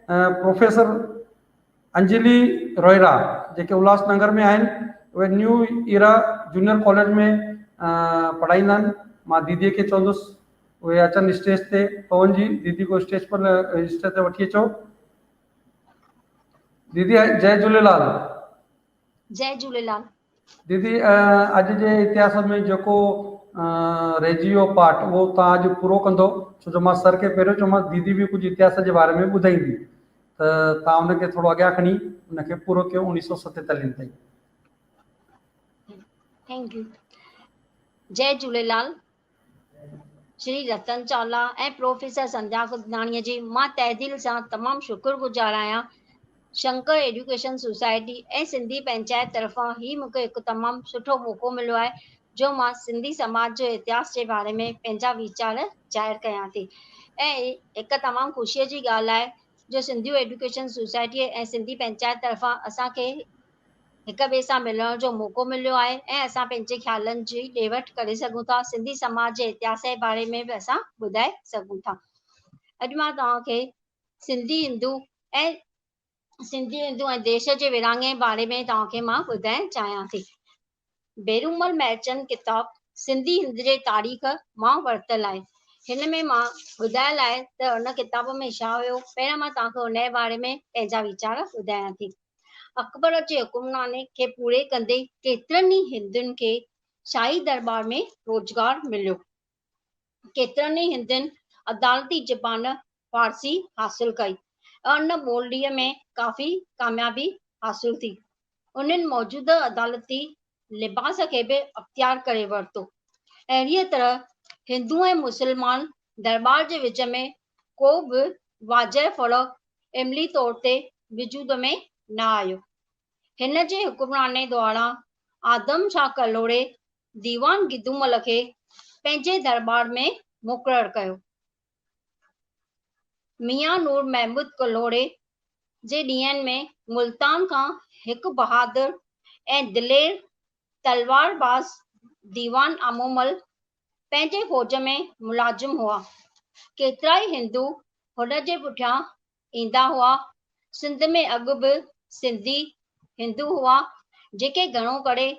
Professor Anjali روئرا جيڪي الهاس نگر ۾ آهن اهي نيو ايرا جونيئر ڪاليج ۾ پڙهائيندا آهن. مان ديدي کي چوندس اهي اچن اسٽيج تي. پون جي ديدي کو اسٽيج پر اسٽيج تي وٺي اچو. ديدي جئي جهوليلال. جئي جهوليلال. ديدي اڄ جي اتهاس ۾ جيڪو رهجي ويو پارٽ اهو توهان اڄ پورو ڪندو ڇو جو مان سر کي پهريون چيومانس ديدي به ڪجهه اتهاس جي باري ۾ ٻڌائيندي ته توهان ان کي ٿورو اڳيان کڻي ان کي پورو ڪيو اوڻيهه سو ستيتاليهن تائين. Thank you. جئي جهوليلال. شري رتن چاولا ۽ پروفيسر سنڌيا گدناڻيء جي مان تهه دل سان تمام شڪر گذار آهيان. شنڪر ايڊيوڪيشن سوسائٽي ۽ سنڌي پنچائت طرفان هي مون کي هڪ تمام سٺو موقعو مليو آهي جو مان سنڌي سماج جو اتهاس جي باري ۾ پنهنجا ويچار ظاهر ڪيان ٿي ۽ هڪ تمام خوشيء جي ڳالهه آهي جو سنڌيو ايڊيوڪيشن سوسائٽيء ۽ سنڌي پنچائت طرفان اسان کي هڪ ٻئي سان ملڻ جو موقعو مليو آهي ۽ اسان پنهنجي خيالن جي ڏي وٺ ڪري سگهون ٿا. سنڌي سماج جي اتهاس جي باري ۾ به اسان ٻڌائي سگهون ٿا. اڄ مان توهان کي سنڌي هندو ۽ سنڌي هندو ۽ ديش جي ورهاڱي باري ۾ توهان کي مان ٻڌائڻ چاهيان ٿي. ڀيرومل مهرچند ڪتاب سنڌي هند جي تاريخ مان ورتل آهي. هن ۾ مان ٻڌايل آهي ته ان ڪتاب ۾ ڇا هيو. پهريان مان توهان کي ان جي باري ۾ پنهنجا ويچار ٻڌايان ٿي. اڪبر جي حڪمنامي کي پوري ڪندي ڪيترن ئي هندن کي شاهي درٻار ۾ روزگار مليو. ڪيترن ئي هندن عدالتي زبان فارسي حاصل ڪئي ۽ ان ٻوليء ۾ ڪافي ڪاميابي حاصل ٿي. انهن موجوده عدالتي لباس کي به اختيار ڪري ورتو. اهڙيء طرح هندو ۽ مسلمان درٻار جي وچ ۾ ڪو به واضح فرق عملي طور تي وجود ۾ نه آيو. هن جي حڪمراني دوران آدم شاهه ڪلهوڙي ديوان گدومل کي پنهنجي درٻار ۾ مقرر ڪيو. ميان نور محمود ڪلهوڙي جي ڏينهن ۾ ملتان کان هڪ بهادر ۽ دلير تلوار باز ديوان آمومل پنهنجي فوج ۾ ملازم هئا. ڪيترائي هندو هن جي پٺيان ايندا هئا. سنڌ ۾ اڳ به سنڌي هندو هئا، جيڪي گهڻو ڪري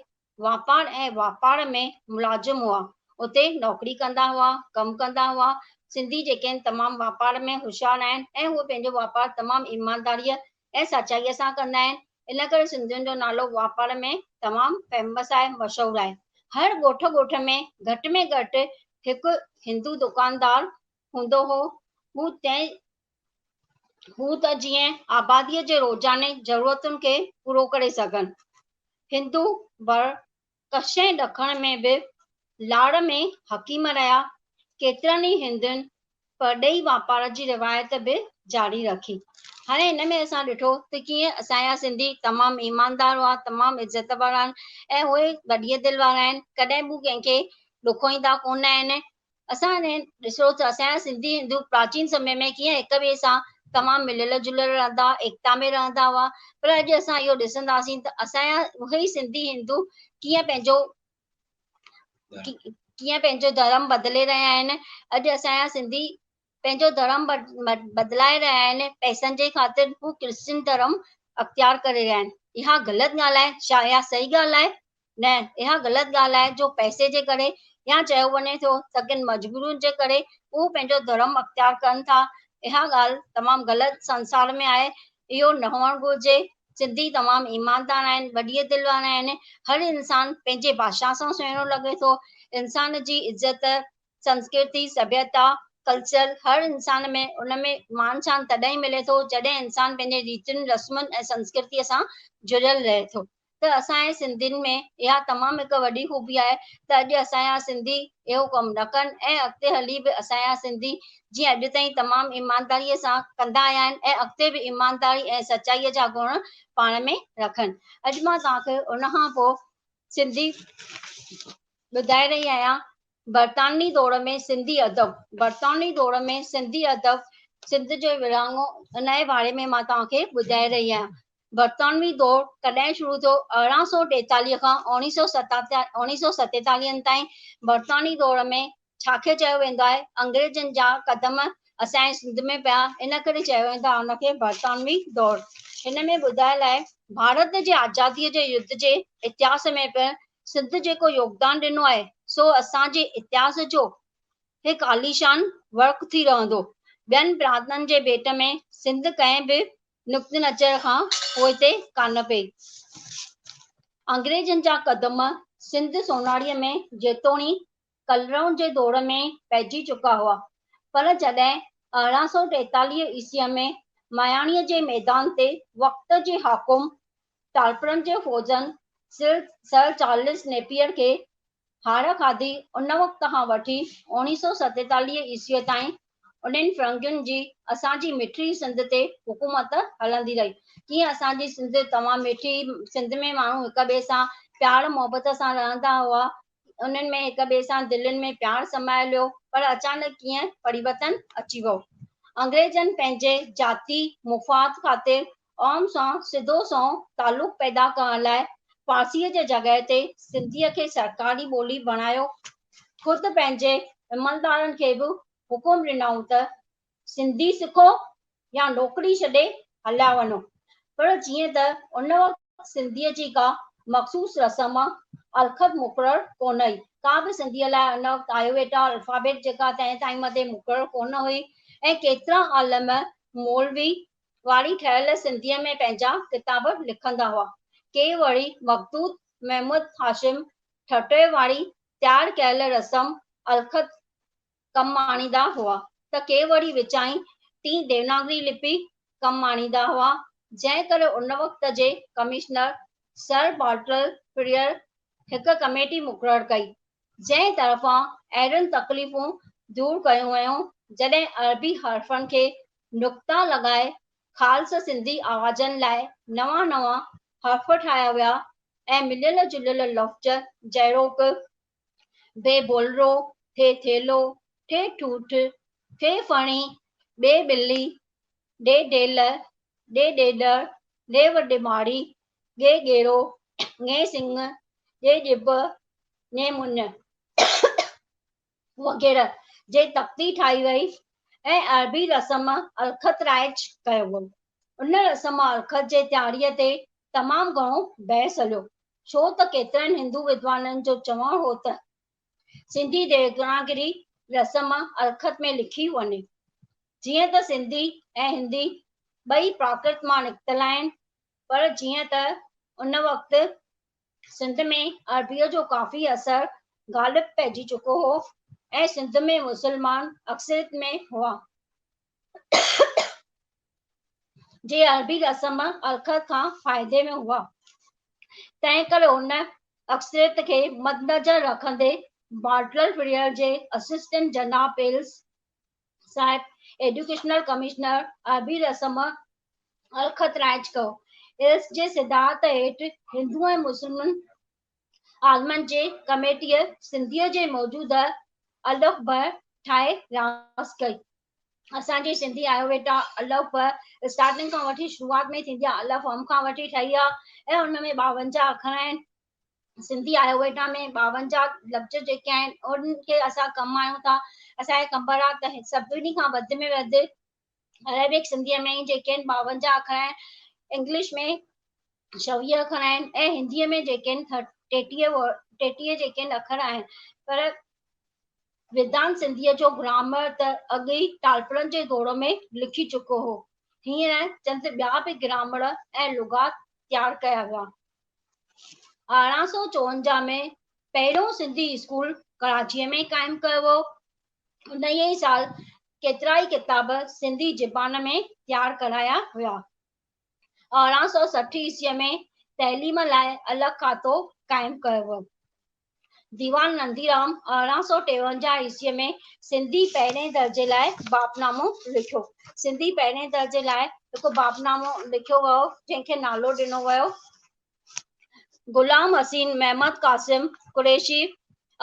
واپار ۽ واپار ۾ ملازم هئا، اتي نوڪري ڪندا هئا، ڪم ڪندا هئا. سنڌي جيڪي آهن تمام واپار ۾ هوشيار آهن ۽ هو پنهنجو واپار تمام ايمانداريء ۽ سچائيء سان ڪندا آهن. ان ڪري سنڌين جو نالو واپار ۾ تمام فيمس آهي، مشهور آهي. هر ڳوٺ ڳوٺ ۾ گهٽ ۾ گهٽ هڪ هندو دڪاندار هوندو هو. هو تنهن هو ته جيئن آباديء جي روزاني ضرورتن کي پورو ڪري سگهن. هندو بر ڪڇ ۽ ڏکڻ ۾ به لاڙ ۾ حڪيم رهيا. ڪيترن ئي هندن پرڏيهي واپار جي روايت به جاري رکي. هاڻي هن ۾ اسان ڏٺو ته ڪيئن اسان جا سنڌي تمام ايماندار هئا، تمام عزت وارا آهن ۽ اهي وڏيء دل وارا آهن، ڪڏهن به ڪنهن کي ڏکوئيندا ڪونه آهن. اسان ڏسو ته اسان جا سنڌي هندو پراچين سمي ۾ ڪيئن هڪ ٻئي سان تمام مليل جليل رهندا هئا، ايڪتا ۾ رهندا هئا، پر اڄ اسان اهو ڏسنداسين ته اسان جا اهي ئي سنڌي هندو ڪيئن پنهنجو ڪيئن پنهنجو ڌرم بدلي رهيا آهن. اڄ اسان جا سنڌي پنهنجو ڌرم بدلائي رهيا آهن، پئسن جي خاطر هو ڪرسچن ڌرم اختيار ڪري رهيا آهن. اها غلط ڳالهه آهي، ڇا اها صحيح ڳالهه آهي؟ نه، اها غلط ڳالهه آهي جو پئسي جي ڪري يا چيو وڃي ٿو ته ڪن مجبورين جي ڪري هو پنهنجو ڌرم اختيار ڪن ٿا. اها ڳالهه تمام غلط سنسار ۾ آهي، اهو نه هئڻ گهرجي. سنڌي تمام ايماندار آهن، وڏيء دل وارا آهن. هر انسان پنهنجي ڀاشا سان سهڻو لڳي ٿو. انسان جي عزت، سنسڪرتي، سڀيتا، ڪلچر هر انسان ۾ ان ۾ مان شان تڏهن ئي ملي ٿو جڏهن انسان پنهنجي ريتن، رسمن ۽ سنسڪرتيء سان جڙيل رهي ٿو. ته اسان جي سنڌين ۾ اها تمام هڪ وڏي خوبي آهي ته اڄ اسان جا سنڌي اهو ڪم نه ڪن ۽ اڳتي هلي به اسان جا سنڌي جيئن اڄ تائين تمام ايمانداريء سان ڪندا آيا آهن ۽ اڳتي به ايمانداري ۽ سچائيء جا گڻ پاڻ ۾ رکن. اڄ مان توهان کي ان کان پوء سنڌي ٻڌائي رهي آهيان برطانوي دور ۾ سنڌي ادب، برطانوي دور ۾ سنڌي ادب، سنڌ جو ورهاڱو، ان جي باري ۾ مان توهان کي ٻڌائي رهي آهيان. برطانوي دور ڪڏهن شروع ٿيو؟ 1843 کان 1947 تائين برطانوي دور ۾ ڇا کي چيو ويندو آهي؟ انگريزن جا قدم اسان جي سنڌ ۾ پيا، ان ڪري چيو ويندو آهي ان کي برطانوي دور. هن ۾ ٻڌايل آهي، ڀارت جي آزاديء جي يڌ جي اتهاس ۾ پڻ سنڌ جيڪو يوگدان ڏنو آهي، سو اسان جي اتهاس جو هڪ عاليشان ورق ٿي رهندو. ٻين پرانتن جي ڀيٽ ۾ سنڌ ڪنهن به نقطه نظر کان پوئتي ڪانه پئي. انگريزن جا قدم سنڌ سونهاريء ۾ جيتوڻيڪ ڪلرون جي دور ۾ پئجي چڪا هئا، پر جڏهن 1843 عيسويء ۾ مياڻيء جي ميدان تي وقت جي حاڪم ٽالپرن جي فوجن سر چارلس نيپئر کي هار کاڌي، ان وقت کان وٺي 1947 عيسويء تائين انهن فرنگين جي اسان جي مٺڙي سنڌ تي حڪومت هلندي رهي. ڪيئن اسان جي سنڌ تمام مٺي سنڌ ۾ ماڻهو هڪ ٻئي سان پيار محبت سان رهندا هئا، انهن ۾ هڪ ٻئي سان دلين ۾ پيار سمايل هيو، پر اچانڪ ڪيئن پريورتن اچي ويو. انگريزن پنهنجي ذاتي مفاد خاطر عوام سان سڌو سنئون تعلق پيدا ڪرڻ لاء فارسيء جي جڳهه تي سنڌيء کي سرڪاري ٻولي بڻايو. خود پنهنجي عملدارن کي به حڪم ڏنائون ته سنڌي سکو يا نوڪري ڇڏي هليا وڃو. پر جيئن ته ان وقت سنڌيء جي ڪا مخصوص رسم الخط مقرر ڪونه هئي، ڪا به سنڌيء لاء ان وقت آيويٽا الفابيٽ جيڪا تنهن ٽائيم تي مقرر ڪونه هئي ۽ ڪيترا عالم مولوي واري ٺهيل سنڌيء ۾ پنهنجا ڪتاب لکندا هئا. ڪي وري مخدوم محمد هاشم ٺٽوي واري تيار ڪيل رسم الخط ڪم آڻيندا هئا ته ڪي وري وچائين ٽين ديوناگري لپي ڪم آڻيندا هئا، جنهن ڪري ان وقت جي ڪمشنر سر بارٽل فريئر هڪ ڪميٽي مقرر ڪئي، جنهن طرفان اهڙيون تڪليفون دور ڪيون ويون، جڏهن عربي حرفن کي نقطا لڳائي خالص سنڌي آوازن لاء نوان نوان حرف ٺاهيا ويا ۽ مليل جليل لفظ جهڙوڪ، بي بولرو، ٿي ٿيلهو، ٺي ٺوٺ، ڦي ڦڻي، ٻي ٻلي، ڏي ڊيل، ڏي ڏيڏر، ڏي وڏي ماڙي، ڳي ڳيرو، ڱي سڱ، ڄي ڄڀ، ڃي مڃ وغيره جي تختي ٺاهي وئي ۽ عربي رسم الخط رائج ڪيو ويو. ان رسم الخط جي تياريء تي تمام گهڻو بحث هليو، ڇو ته ڪيترن هندو ودوانن جو چوڻ هو ته سنڌي ديوناگري رسم الخط ۾ لکي وڃي، جيئن ته سنڌي ۽ هندي ٻئي پراڪرت مان نڪتل آهن، پر جيئن ته ان وقت سنڌ ۾ عربيء جو ڪافي اثر غالب پئجي چڪو هو ۽ سنڌ ۾ مسلمان اڪثريت ۾ هئا، جي عربي رسم الخط کان فائدي ۾ هئا، تنهن ڪري ان اڪثريت کي مدنظر رکندي بارٽلر فريئر جي اسسٽنٽ جناب ايلس صاحب ايڊيوڪيشنل ڪمشنر عربي رسم الخط رائج ڪيو. ايلس جي صدارت هيٺ هندو ۽ مسلم عالمن جي ڪميٽيء سنڌيء جي موجوده الف ب ٺاهي راس ڪئي. اسان جي سنڌي آيوويٽا الف ب اسٽارٽنگ کان وٺي شروعات ۾ ٿيندي آهي، الف هم کان وٺي ٺهي آهي ۽ ان ۾ 52 اکر آهن. سنڌي آيوويٽا ۾ 52 لفظ جيڪي آهن انهن کي اسان ڪم آڻيون ٿا. اسان کي خبر آهي ته سڀني کان وڌ ۾ وڌ عربڪ سنڌيء ۾ ئي جيڪي آهن 52 اکر آهن، انگلش ۾ 26 اکر آهن ۽ هنديء ۾ جيڪي آهن 33 جيڪي آهن اکر آهن. پر ويدانت سنڌيء جو گرامر ته اڳ ئي ٽالپرن جي دور ۾ لکي چڪو هو. هينئر چند ٻيا به گرامر ۽ لغات تيار ڪيا ويا. 1854 ۾ پهريون سنڌي اسڪول ڪراچيء ۾ قائم ڪيو ويو. انهيء ئي سال ڪيترائي ڪتاب سنڌي زبان ۾ تيار ڪرايا ويا. 1860 عيسويء ۾ تعليم لاء الڳ کاتو قائم ڪيو ويو. ديوان ننديرام 1853 عيسويء ۾ سنڌي پهرئين درجي لاء بابنامو لکيو. سنڌي پهرئين درجي لاء هڪ بابنامو لکيو ويو، جنهن کي نالو ڏنو ويو غلام حسين محمد قاسم قريشي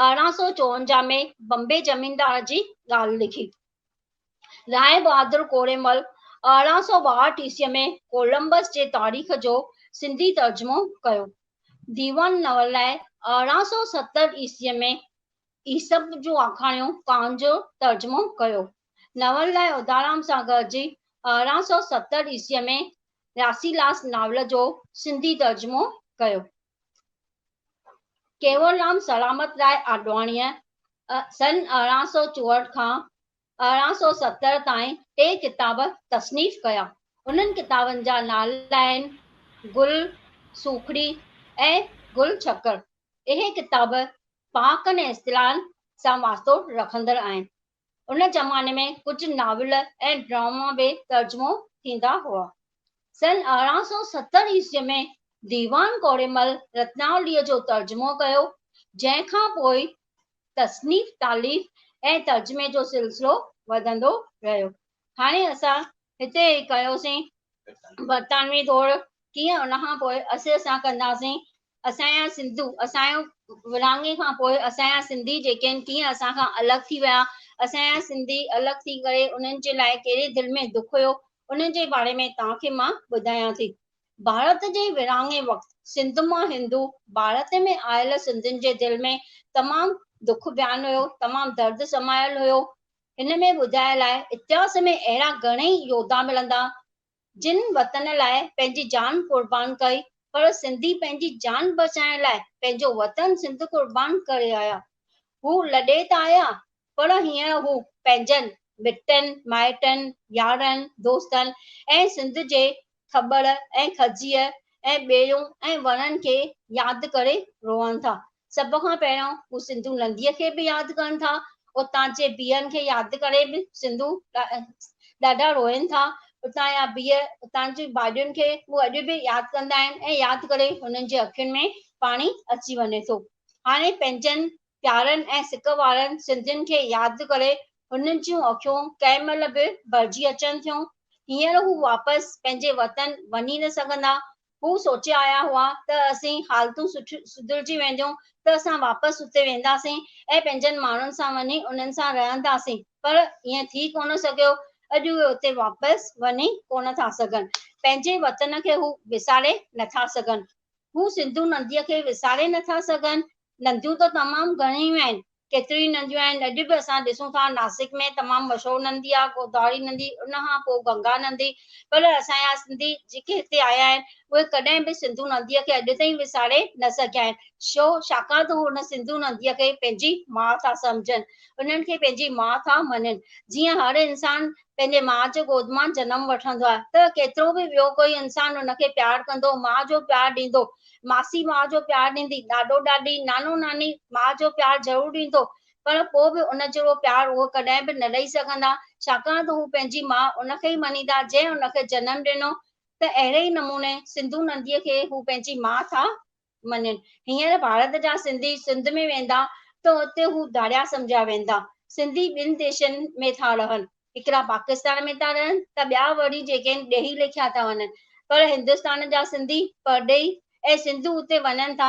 1854 ۾ بمبي زميندار جي ڳالهه لکي. راء بهادر ڪوڙيمل 1862 عيسويء ۾ ڪولمبس جي تاريخ جو سنڌي ترجمو ڪيو. ديوان نورلاء 1870 عيسويء ۾ ايسپ جون آکاڻيون ڪان جو ترجمو ڪيو. نول لاء اڌارام سان گڏجي 1870 عيسويء ۾ راسيلاس ناول جو سنڌي ترجمو ڪيو. ڪيولرام سلامت راء آڏواڻيء سن 1864 کان 1870 تائين ٽي ڪتاب تصنيف ڪيا. انهن ڪتابن جا نالا آهن، گل سوکڙي ۽ گل ڇڪر. اهي ڪتاب پهاڪن ۽ اصطلاحن سان واسطو رکندڙ آهن. ان زماني ۾ ڪجهه ناول ۽ ڊراما به ترجمو ٿيندا هئا. سن 1870 عيسويء ۾ ديوان ڪوڙيمل رتناوليء جو ترجمو ڪيو، جنهن کان پوء تصنيف، تاليف ۽ ترجمي جو سلسلو وڌندو رهيو. هاڻي اسان هتي ڪيوسين برطانوي دور ڪيئن ان کان پوء اسين اسان ڪنداسين اسان جا سنڌو اسان جو ورهاڱي کان پوء اسان جا سنڌي جيڪي آهن ڪيئن اسان کان الڳ ٿي ويا، اسان جا سنڌي الڳ ٿي ڪري انهن جي لاء ڪهڙي دل ۾ دک هيو انهن جي باري ۾ توهان کي مان ٻڌايان ٿي. ڀارت جي ورهاڱي وقت سنڌ مان هندو ڀارت ۾ آيل سنڌين جي دل ۾ تمام دک بيان هيو، تمام درد سمايل هيو. هن ۾ ٻڌايل آهي، اتهاس ۾ اهڙا گهڻئي يوڌا ملندا، جن وطن لاء پنهنجي جان قربان ڪئي، پر سنڌي پنهنجي جان بچائڻ لاء پنهنجو وطن سنڌ قربان ڪري آيا. هو لڏي ته آيا، پر هينئر هو پنهنجن مٽن مائٽن، يارن دوستن ۽ سنڌ جي کٻڙ ۽ کجيء ۽ ٻيڙيون ۽ وڻن کي ياد ڪري روئن ٿا. سڀ کان پهريون هو سنڌو نديء کي به ياد ڪن ٿا. اتان جي بيهن کي ياد ڪري به سنڌو ڏاڍا روئن ٿا. اتان جا بيهه، اتان جي ڀاڄين کي هو اڄ به ياد ڪندا آهن ۽ ياد ڪري هنن جي اکين ۾ پاڻي اچي وڃي ٿو. هاڻي پنهنجن پيارن ۽ سڪ وارن سنڌين کي ياد ڪري هنن جون اکيون ڪنهن مهل به ڀرجي اچن ٿيون. هينئر هو واپس پنهنجي وطن وڃي نه سگهندا. هو سوچي آيا هئا ته اسين حالتون سڌرجي وينديون ته اسان واپس اتي وينداسين ۽ پنهنجن ماڻهن سان وڃي انهن سان رهنداسين پر ائين ٿي ڪونه سگهيو. اڄ اهي اتي واپس وڃي ڪونه ٿا سگهن. پنهنجي وطن کي هو وساري نٿا سگهن. هو سنڌو نديء کي وساري نٿا سگهن. نديون ته تمام گهڻيون آهن، ڪيتريون ئي نديون آهن، اڄ به اسان ڏسون ٿا ناسڪ ۾ تمام مشهور ندي آهي گوداوري ندي، ان کان پوء گنگا ندي، پر اسان جا سنڌي جيڪي هتي آيا آهن اهي ڪڏهن به سنڌو نديء کي اڄ تائين وساري نه سگهيا آهن، ڇو ڇاڪاڻ ته هو ان سنڌو نديء کي پنهنجي ماء ٿا سمجهن، انهن کي پنهنجي ماء ٿا مڃن، جيئن هر انسان پنهنجي ماء جي گود مان جنم وٺندو آهي ته ڪيترو به ٻيو ڪوئي انسان ان کي پيار ڪندو، ماء جو پيار ڏيندو، ماسي ماء جو پيار ڏيندي، ڏاڏو ڏاڏي، نانو ناني ماء جو پيار ضرور ڏيندو پر پوء به ان جهڙو پيار اهي ڪڏهن به نه ڏئي سگهندا ڇاڪاڻ ته هو پنهنجي ماء ان کي ئي مڃيندا جنهن ان کي جنم ڏنو ته اهڙي ئي نموني سنڌو نديء کي هو پنهنجي ماء ٿا مڃين. هينئر ڀارت جا سنڌي سنڌ ۾ ويندا ته اتي هو ڌاريا سمجهيا ويندا. سنڌي ٻن ديشن ۾ ٿا رهن. هڪڙا پاڪستان ۾ ٿا رهن ته ٻيا وري جيڪي آهن ڏيهي ليکيا ٿا وڃن پر هندستان جا سنڌي پرڏيهي ۽ سنڌو اتي وڃن ٿا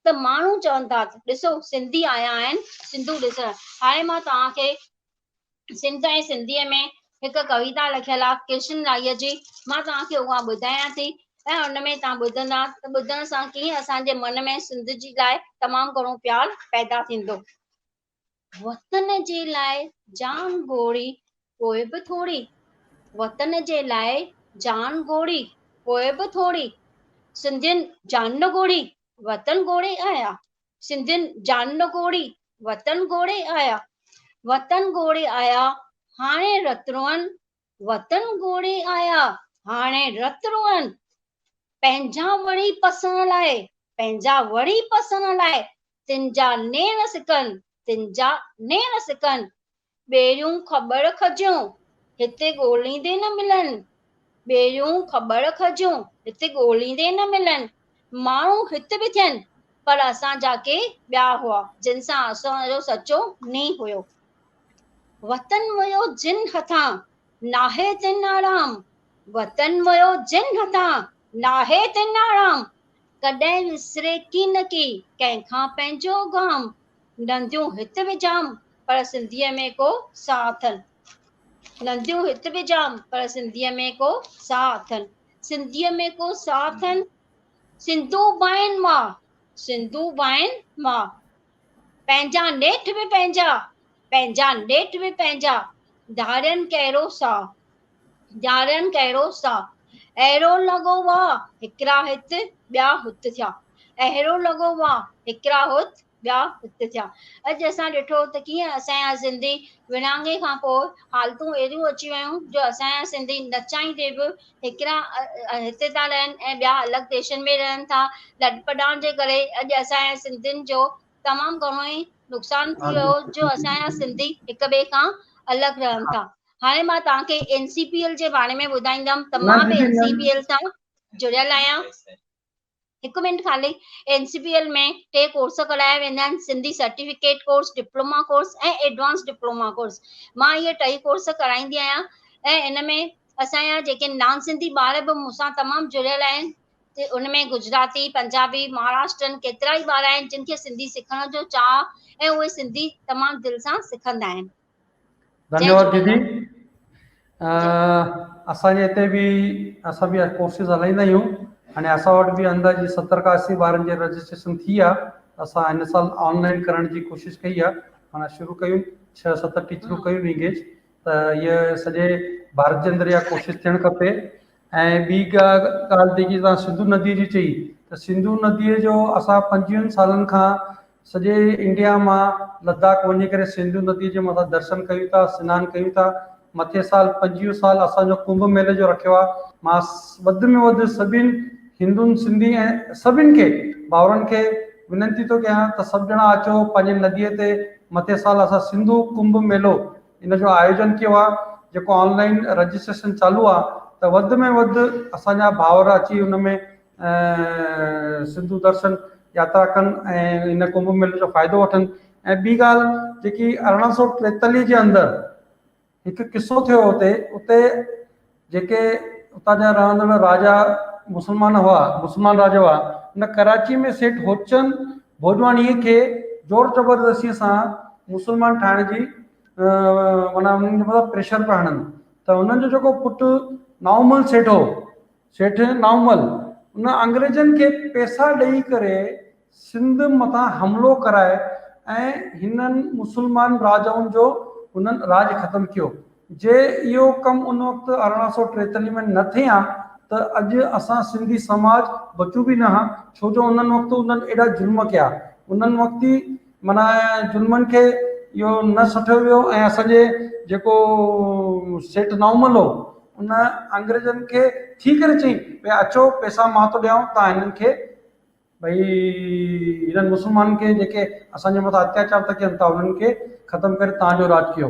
ته ماڻهو چون ٿا ته ڏسو سنڌي آيا آهن سنڌو ڏسڻ. هاڻي مان توهان کي سنڌ ۽ سنڌيء ۾ هڪ ڪويتا لکيل آهي ڪرشن رائيء جي مان توهان کي اها ٻڌايان ٿي ۽ ان ۾ توهان ٻڌندا ته ٻڌڻ سان ڪيئن اسان جي من ۾ سنڌ جي لاء تمام گهڻو پيار پيدا ٿيندو. وطن جي لاء جان گهوڙي پوء به ٿوري، وطن جي لاء جان گهوڙي پوء به ٿوري، سنڌين جان نه گهوڙي وطن گهوڙي آيا، سنڌين جان نه گهوڙي وطن گهوڙي آيا، وطن گهوڙي آيا هاڻي رت روئن، وطن گهوڙي آيا هاڻي رت روئن، پنهنجا وڙهي پسڻ لاء، پنهنجا وڙهي پسڻ لاء، تن جا نيڻ سڪن، تن جا نيڻ سڪن، ٻيڙيون کٻڙ کجيون، هتي ڳوليندي نه ملن، ٻيڙيون کٻڙ کجيون، هتي ڳوليندي نه ملن، ماڻهو هت به ٿين، پر اسان جا ڪي ٻيا هئا، جن سان اسان جو سچو نينهن هيو. وطن ويو جن هٿان، ناهي تن آرام، وطن ويو جن هٿان، ناهي تن آرام، ڪڏهن وسري ڪينڪي، ڪنهن کان پنهنجو گام، ننديون هت به جام، پر سنڌيء ۾ ڪو ساهه اٿن. ننديون هت به جام، پر سنڌيء ۾ ڪو ساهه اٿن. سنڌيء ۾ ڪو ساهه اٿن. سنڌو ڀائين ماء، سنڌو ڀائين ماء. پنهنجا نيٺ به پنهنجا، پنهنجا نيٺ به پنهنجا، ڌارين ڪهڙو ساهه، ڌارين ڪهڙو ساهه، اهڙو لڳو واهه، هڪڙا هت ٻيا هت ٿيا، اهڙو لڳو واهه، هڪڙا هت ٻيا هت ٿيا. اڄ اسان ڏٺو ته ڪيئن اسان جا سنڌي ورهاڱي کان پوء حالتون اهڙيون اچي ويون جو اسان جا سنڌي نه چاهيندي به هڪڙا هتي ٿا رهن ۽ ٻيا الڳ ديشن ۾ رهن ٿا. لڏپلاڻ جي ڪري اڄ اسان جا سنڌين جو تمام گهڻو ئي نقصان ٿي ويو جو اسان جا سنڌي هڪ ٻئي کان الڳ رهن ٿا. هاڻي مان توهان کي اين سي پي ايل جي باري ۾ ٻڌائيندم ته مان به اين سي پي ايل سان جڙيل آهيان. هڪ منٽ خالي N C P L ۾ ٽي ڪورس ڪرايا ويندا آهن Sindhi certificate course, diploma course ۽ advance diploma course. مان اهي ٽئي ڪورس ڪرائيندي آهيان ۽ ان ۾ اسان جا جيڪي نان سنڌي ٻار به مون سان تمام جڙيل آهن ان ۾ گجراتي، پنجابي، مهاراشٽرن ڪيترا ئي ٻار آهن جن کي سنڌي سکڻ جو چاهه ۽ اهي سنڌي تمام دل سان سکندا آهن. ڌنيواد ديدي اسان جي هتي به اسان به ڪورسز هلائيندا آهيون هاڻي اسان وٽ به اندازي 70 کان 80 ٻارن جي رجسٽريشن ٿي آهي اسان هن سال آن لائن ڪرڻ جي ڪوشش ڪئي آهي معنيٰ شروع ڪيون 6 7 ٽيچرون ڪيون انگيج ته هيء سڄي ڀارت جي اندر اها ڪوشش ٿيڻ کپي ۽ ٻي ڳالهه جيڪي توهان سنڌو نديء جي چئي ته سنڌو نديء جو اسان پنجويهن سالن کان سڄي انڊيا مان لداخ وڃي ڪري سنڌو نديء جي مٿان درشن ڪيون ٿا سنان ڪيون ٿا مٿي سال 25 سال اسان جو ڪنڀ ميلي جو رکيو آهي مان وڌ ۾ وڌ سڀن هندن سنڌي ۽ سڀن کي ڀائرن کي وينتي ٿو ڪيان ته سڀ ڄڻا اچو پنهنجي نديء تي مٿي سال اسان سنڌو ڪنڀ ميلو ان جو آيوجن ڪيو آهي جيڪو آن لائن رجسٽريشن چالو آهي ته وڌ ۾ وڌ اسان جا ڀائر اچي ان ۾ سنڌو درشن ياترا ڪن ۽ ان ڪنڀ ميلي جو فائدو وٺن ۽ ٻي ڳالهه جيڪي 1843 جي اندر هڪ قصو ٿيو اتي اتي جيڪي اتان جا رهندڙ راجا مسلمان هئا، مسلمان راجا هئا، ان ڪراچيء ۾ سيٺ هوتچند ڀوڄواڻيء کي زور زبردستيء سان مسلمان ٺاهڻ جي معنيٰ انهن جي مٿان پريشر پيا هڻن ته انهن جو جيڪو پٽ نائومل سيٺ هو، سيٺ نائومل، ان انگريزن کي پئسا ڏئي ڪري سنڌ مٿان حملو ڪرائي ۽ هنن مسلمان راجائن جو هنن راڄ ختم ڪيو. جي اهو ڪم ان وقت 1843 ۾ نه ٿئي ها ته اڄ اسان سنڌي سماج بچون به نه ها ڇو جو انهن وقت انهن ايڏا ظلم ڪيا انهن وقت ئي معنيٰ ظلمن کي اهو نه سٺيو ويو ۽ اسان جي جيڪو سيٺ نائومل هو ان انگريزن کي ٿي ڪري چئي ڀئي اچو پئسا مان ٿو ڏيانو تان هنن کي ڀئي هنن مسلمانن کي جيڪي اسان جي مٿان اتياچار ٿا ڪين ٿا انهن کي ختم ڪري توهان جو راڄ ڪيو.